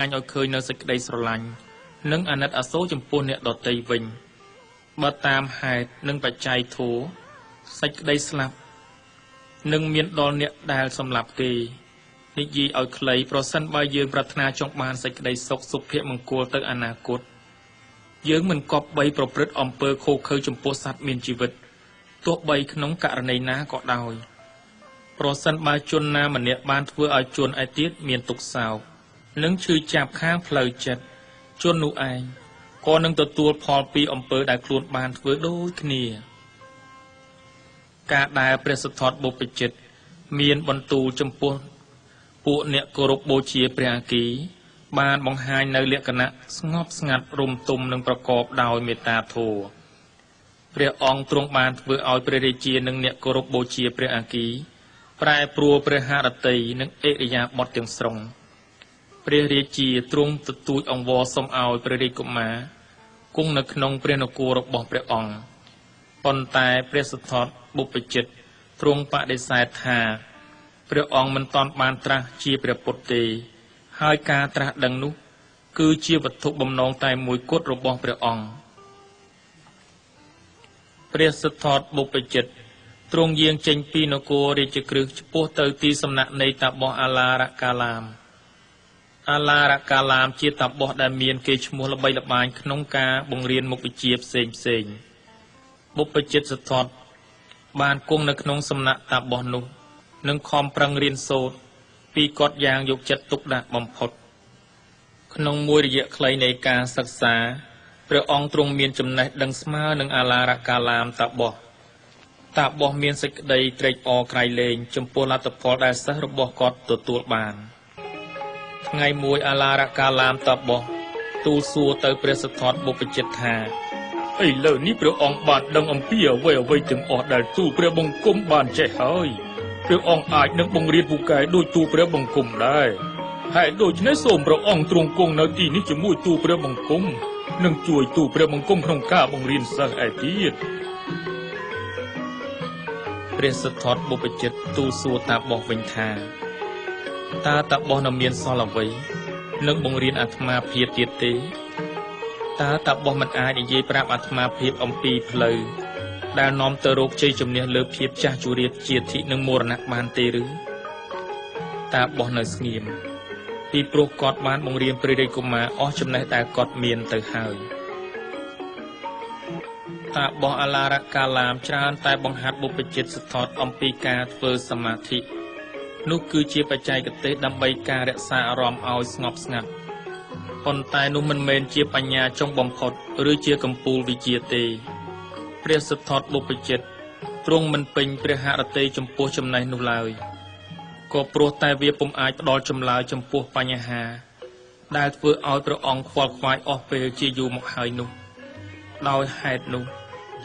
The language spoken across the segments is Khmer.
ឲ្យឃើញនៅសេចក្តីស្រឡាញ់និងអាណិតអាសូរចំពោះអ្នកដទៃវិញបើតាមហេតុនិងបច្ច័យធម៌សេចក្តីស្លាប់នឹងមានដល់អ្នកដែលសម្លាប់គេនិយាយឲ្យខ្លីប្រសិនបើយើងប្រាថ្នាចង់បានសេចក្តីសុខសុភមង្គលទៅអនាគតយើងមិនគប្បីប្រព្រឹត្តអំពើឃោរឃៅចំពោះសត្វមានជីវិតទោះបីក្នុងករណីណាក៏ដោយប្រសិនបើជនណាម្នាក់បានធ្វើឲ្យជនឯទៀតមានទុក្ខសោកនិងឈឺចាប់ខាងផ្លូវចិត្តជននោះឯងក៏នឹងទទួលផលពីអំពើដែលខ្លួនបានធ្វើដូចគ្នាការដែលព្រះសិទ្ធត្ថបុព្វជិតមានបន្ទូលចំពោះពួកអ្នកគោរពបូជាព្រះអគ្គីបានបង្ហាញនៅលក្ខណៈស្ងប់ស្ងាត់រំទុំនិងប្រកបដោយមេត្តាធម៌ព្រះអង្គទ្រង់បានធ្វើឲ្យព្រះរាជានិងអ្នកគោរពបូជាព្រះអគ្គីប្រែប្រួលព្រះហឫទ័យនិងឥរិយាបថទាំងស្រុងព្រះរាជាទ្រង់ទទូចអង្វរសុំឲ្យព្រះរាជកុមារគង់នៅក្នុងព្រះនគររបស់ព្រះអង្គប៉ុន្តែព្រះសិទ្ធត្ថបុព្វជិតទ្រង់បដិសេធថាព្រះអង្គមិនទាន់បានត្រាស់ជាព្រះពុទ្ធទេហើយការត្រាស់ដឹងនោះគឺជាវត្ថុបំណងតែមួយគត់របស់ព្រះអង្គព្រះសិទ្ធត្ថបុព្វជិតទ្រង់យាងចេញពីនគររាជក្រឹសឆ្ពោះទៅទីសំណាក់នៃតាបោះអាឡារកាឡាមអាឡារកាឡាមជាតាបោះដែលមានគេឈ្មោះល្បីល្បាញក្នុងការបង្រៀនមុខវិជ្ជាផ្សេងផ្សេងបុព្វជិតសិទ្ធត្ថបានគង់នៅក្នុងសំណាក់តាបោះនោះនិងខំប្រឹងរៀនសូត្រពីគាត់យ៉ាងយកចិត្តទុកដាក់បំផុតក្នុងមួយរយៈខ្លីនៃការសិក្សាព្រះអង្គទ្រង់មានចំណេះដឹងស្មើនឹងអាឡារកាឡាមតាបោះតាបោះមានសេចក្តីត្រេកអរក្រៃលែងចំពោះលទ្ធផលដែលសិស្សរបស់គាត់ទទួលបានថ្ងៃមួយអាឡារកាឡាមតាបោះទូលសួរទៅព្រះសិទ្ធត្ថបុព្វជិតថាឥឡូវនេះព្រះអង្គបានដឹងអំពីអ្វីៗទាំងអស់ដែលទូលព្រះបង្គំបានចេះហើយព្រះអង្គអាចនឹងបង្រៀនពូកែដូចទូលព្រះបង្គំដែរហើយដូច្នេះសូមព្រះអង្គទ្រង់គង់នៅទីនេះជាមួយទូលព្រះបង្គំនិងជួយទូលព្រះបង្គំក្នុងការបង្រៀនសិស្សឯទៀតព្រះសិទ្ធត្ថបុព្វជិតទូលសួរតាបោះវិញថាតើតាបោះនៅមានសល់អ្វីនឹងបង្រៀនអាត្មាភាពទៀតទេតើតាបោះមិនអាចនិយាយប្រាប់អាត្មាភាពអំពីផ្លូវដែលនាំទៅរកជ័យជំនះលើភាពចាស់ជរាជាធិនិងមរណៈបានទេឬតាបោះនៅស្ងៀមពីព្រោះគាត់បានបង្រៀនព្រះរាជកុមារអស់ចំណេះដែលគាត់មានទៅហើយតាបោះអាឡារកាឡាមច្រើនតែបង្ហាត់បុព្វជិតសិទ្ធត្ថអំពីការធ្វើសមាធិនោះគឺជាបច្ចេកទេសដើម្បីការរក្សាអារម្មណ៍ឲ្យស្ងប់ស្ងាត់ប៉ុន្តែនោះមិនមែនជាបញ្ញាចុងបំផុតឬជាកំពូលវិជ្ជាទេព្រះសិទ្ធត្ថបុព្វជិតទ្រង់មិនពេញព្រះហឫទ័យចំពោះចំណេះនោះឡើយក៏ព្រោះតែវាពុំអាចផ្ដល់ចម្លើយចំពោះបញ្ហាដែលធ្វើឲ្យព្រះអង្គខ្វល់ខ្វាយអស់ពេលជាយូរមកហើយនោះដោយហេតុនោះ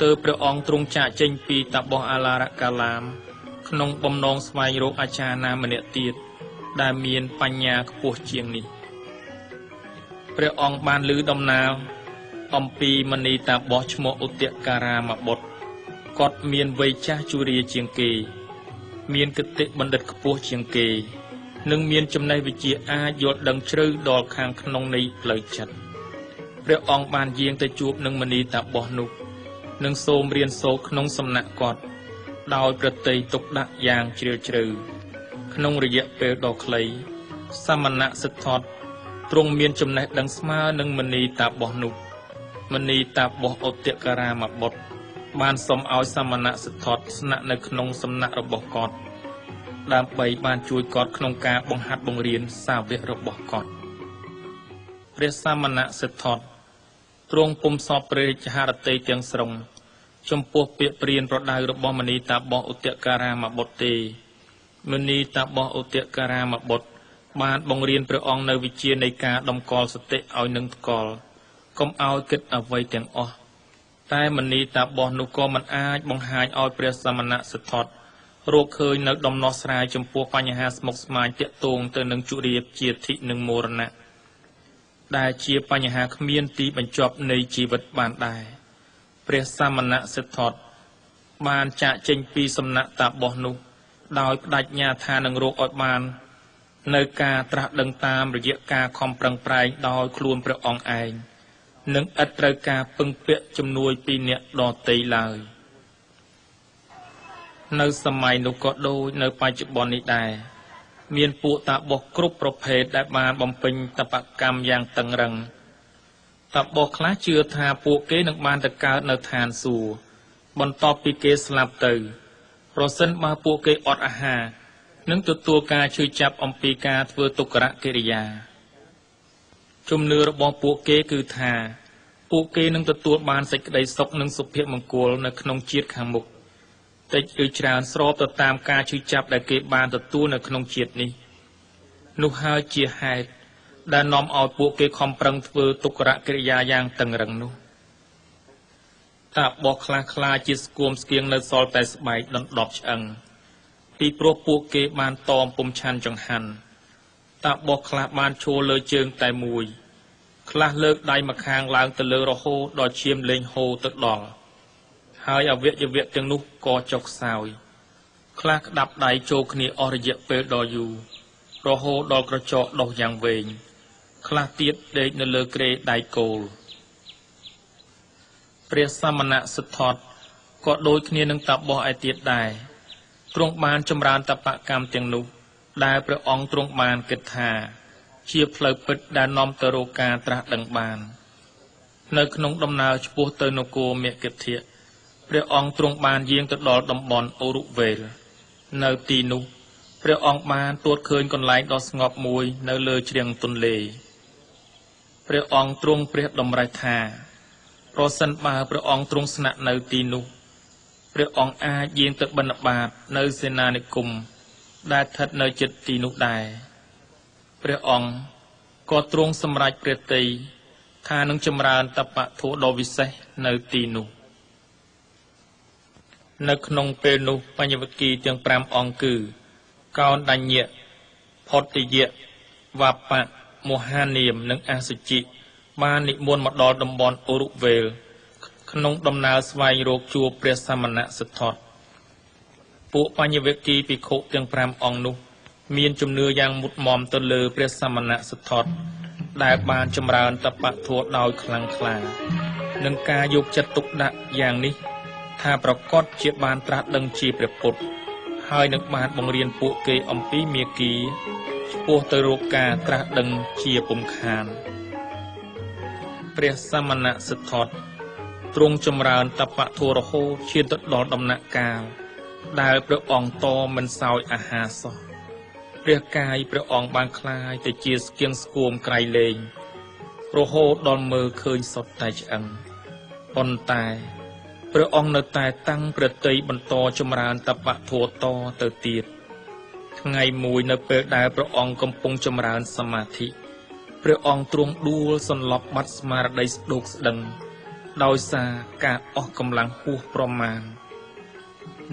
ទើបព្រះអង្គទ្រង់ចាកចេញពីតាបោះអាឡារកាឡាមក្នុងបំណងស្វែងរកអាចារ្យណាម្នាក់ទៀតដែលមានបញ្ញាខ្ពស់ជាងនេះព្រះអង្គបានឮដំណើរអំពីមនីតាបោះឈ្មោះឧទការាមបុត្រគាត់មានវ័យចាស់ជរាជាងគេមានគតិបណ្ឌិតខ្ពស់ជាងគេនិងមានចំណេះវិជ្ជាអាចយល់ដឹងជ្រៅដល់ខាងក្នុងនៃផ្លូវចិត្តព្រះអង្គបានយាងទៅជួបនឹងមនីតាបោះនោះនិងសូមរៀនសូត្រក្នុងសំណាក់គាត់ដោយប្រតិយទុកដាក់យ៉ាងជ្រាលជ្រៅក្នុងរយៈពេលដ៏ខ្លីសមណៈសិទ្ធត្ថទ្រង់មានចំណេះដឹងស្មើនឹងមនីតាបោះនោះមនីតាបោះឧទការាមបុត្របានសុំឲ្យសមណៈសិទ្ធត្ថស្នាក់នៅក្នុងសំណាក់របស់គាត់ដើម្បីបានជួយគាត់ក្នុងការបង្ហាត់បង្រៀនសាវករបស់គាត់ព្រះសមណៈសិទ្ធត្ថទ្រង់ពុំសពព្រះរាជហឫទ័យទាំងស្រុងចំពោះពាក្យព្រានប្រដៅរបស់មនីតាបោះឧទការាមបុត្រទេមនីតាបោះឧទការាមបុត្របានបង្រៀនព្រះអង្គនៅវិជ្ជានៃការតម្កល់សតិឲ្យនឹងថ្កល់កុំឲ្យគិតអ្វីទាំងអស់តែមនីតាបោះនោះក៏មិនអាចបង្ហាញឲ្យព្រះសមណៈសិទ្ធត្ថរកឃើញនៅដំណោះស្រាយចំពោះបញ្ហាស្មុគស្មាញទាក់ទងទៅនឹងជរាជាធិនិងមរណៈដែលជាបញ្ហាគ្មានទីបញ្ចប់នៃជីវិតបានដែរព្រះសមណៈសិទ្ធត្ថបានចាកចេញពីសំណាក់តាបោះនោះដោយបដិញ្ញាថានឹងរកឲ្យបាន នៅការត្រាស់ដឹងតាមរយៈការខំប្រឹងប្រែងដោយខ្លួនព្រះអង្គឯងនិងឥតត្រូវការពឹងពាក់ជំនួយពីអ្នកដទៃឡើយនៅសម័យនោះក៏ដូចនៅបច្ចុប្បន្ននេះដែរមានពួកតាបោះគ្រប់ប្រភេទដែលបានបំពេញតបកម្មយ៉ាងតឹងរឹងតាបោះខ្លះជឿថាពួកគេនឹងបានទៅកើតនៅឋានសួគ៌បន្ទាប់ពីគេស្លាប់ទៅប្រសិនបើពួកគេអត់អាហារនិងទទួលការឈឺចាប់អំពីការធ្វើទុក្ករកិរិយាជំនឿរបស់ពួកគេគឺថាពួកគេនឹងទទួលបានសេចក្តីសុខនិងសុភមង្គលនៅក្នុងជាតិខាងមុខតិចឬច្រើនស្របទៅតាមការឈឺចាប់ដែលគេបានទទួលនៅក្នុងជាតិនេះនោះហើយជាហេតុដែលនាំឲ្យពួកគេខំប្រឹងធ្វើទុក្ករកិរិយាយ៉ាងតឹងរឹងនោះតាបោះខ្លះខ្លាចជាស្គមស្គៀងនៅសល់តែស្បែកដណ្ដប់ឆ្អឹងពីព្រោះពួកគេបានតอมពុំឆាន់ចង្ហាន់តាបោះខ្លះបានឈរលើជើងតែមួយខ្លះលើកដៃម្ខាងឡើងទៅលើរហូតដល់ឈាមលែងហូរទៅដល់ហើយអវយវៈទាំងនោះក៏ចុះខ្សោយខ្លះក្តាប់ដៃចូលគ្នាអស់រយៈពេលដ៏យូររហូតដល់ក្រចកដុះយ៉ាងវែងខ្លះទៀតដេកនៅលើគ្រែដៃគោលព្រះសមណៈសិទ្ធត្ថក៏ដូចគ្នានឹងតាបោះឯទៀតដែរទ្រង់បានចម្រើនតបកម្មទាំងនោះដែលព្រះអង្គទ្រង់បានគិតថាជាផ្លូវពិតដែលនាំទៅរកការត្រាស់ដឹងបាននៅក្នុងដំណើរឆ្ពោះទៅនគរមគធៈព្រះអង្គទ្រង់បានយាងទៅដល់តំបន់អូរុវេលនៅទីនោះព្រះអង្គបានទតឃើញកន្លែងដ៏ស្ងប់មួយនៅលើជ្រាងទន្លេព្រះអង្គទ្រង់ព្រះតម្រិះថាប្រសិនបើព្រះអង្គទ្រង់ស្នាក់នៅទីនោះព្រះអង្គអាចយាងទៅបិណ្ឌបាតនៅសេនានិគមដែលស្ថិតនៅជិតទីនោះដែរព្រះអង្គក៏ទ្រង់សម្រេចព្រះទ័យថានឹងចម្រើនតបធម៌ដ៏វិសេសនៅទីនោះនៅក្នុងពេលនោះបញ្ញវគ្គីទាំង5អង្គគឺកោណញ្ញៈផុតិយៈវបៈមហានាមនិងអសុជិបាននិមន្តមកដល់តំបន់អូរុវេលក្នុងដំណើរស្វែងរកជួបព្រះសមណៈសិទ្ធត្ថពួកបញ្ញវគ្គីភិក្ខុទាំង5អង្គនោះមានជំនឿយ៉ាងមុតមមទៅលើព្រះសមណៈសិទ្ធត្ថដែលបានចម្រើនតបធម៌ដោយខ្លាំងក្លានិងការយកចិត្តទុកដាក់យ៉ាងនេះថាប្រកបជាបានត្រាស់ដឹងជាព្រះពុទ្ធហើយនឹងបានបង្រៀនពួកគេអំពីមាគ៌ាឆ្ពោះទៅរកការត្រាស់ដឹងជាពុំខានព្រះសមណៈសិទ្ធត្ថទ្រង់ចម្រើនតបធម៌រហូតឈានទៅដល់ដំណាក់កាលដែលព្រះអង្គតមិនសោយអាហារសោះព្រះកាយព្រះអង្គបានក្លាយទៅជាស្គៀងស្គមក្រៃលែងរហូតដល់មើលឃើញសុទ្ធតែឆ្អឹងប៉ុន្តែព្រះអង្គនៅតែតាំងព្រះទ័យបន្តចម្រើនតបធម៌តទៅទៀតថ្ងៃមួយនៅពេលដែលព្រះអង្គកំពុងចម្រើនសមាធិព្រះអង្គទ្រង់ដួលសន្លប់បាត់ស្មារតីស្ដោកស្ដឹងដោយសារការអស់កម្លាំងហួសប្រមាណ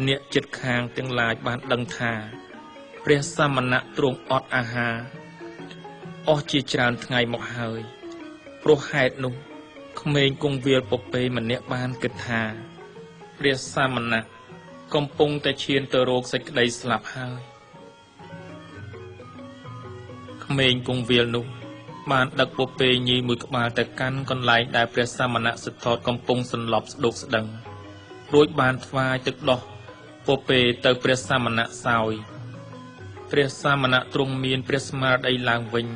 អ្នកចិត្តខាងទាំងឡាយបានដឹងថាព្រះសមណៈទ្រង់អត់អាហារអស់ជាច្រើនថ្ងៃមកហើយព្រោះហេតុនោះក្មេងគង្វាលពពែម្នាក់បានគិតថាព្រះសមណៈកំពុងតែឈានទៅរកសេចក្តីស្លាប់ហើយក្មេងគង្វាលនោះបានដឹកពពែញីមួយក្បាលទៅកាន់កន្លែងដែលព្រះសមណៈសិទ្ធត្ថកំពុងសន្លប់ស្ដោកស្ដឹងរួចបានថ្វាយទឹកដោះពពែទៅព្រះសមណៈសោយព្រះសមណៈទ្រង់មានព្រះស្មារតីឡើងវិញ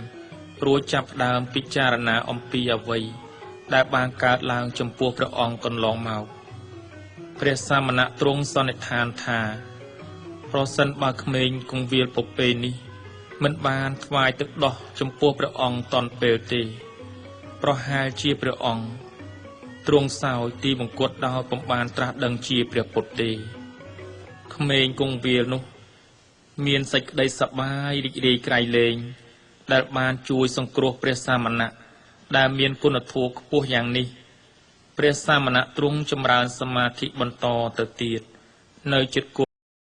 រួចចាប់ផ្ដើមពិចារណាអំពីអ្វីដែលបានកើតឡើងចំពោះព្រះអង្គកន្លងមកព្រះសមណៈទ្រង់សន្និដ្ឋានថាប្រសិនបើក្មេងគង្វាលពពែនេះមិនបានថ្វាយទឹកដោះចំពោះព្រះអង្គទាន់ពេលទេប្រហែលជាព្រះអង្គទ្រង់សោយទីបង្គត់ដោយពុំបានត្រាស់ដឹងជាព្រះពុទ្ធទេក្មេងគង្វាលនោះមានសេចក្តីសប្បាយរីករាយក្រៃលែងដែលបានជួយសង្គ្រោះព្រះសមណៈដែលមានគុណធម៌ខ្ពស់យ៉ាងនេះព្រះសមណៈទ្រង់ចម្រើនសមាធិបន្តទៅទៀតនៅជិត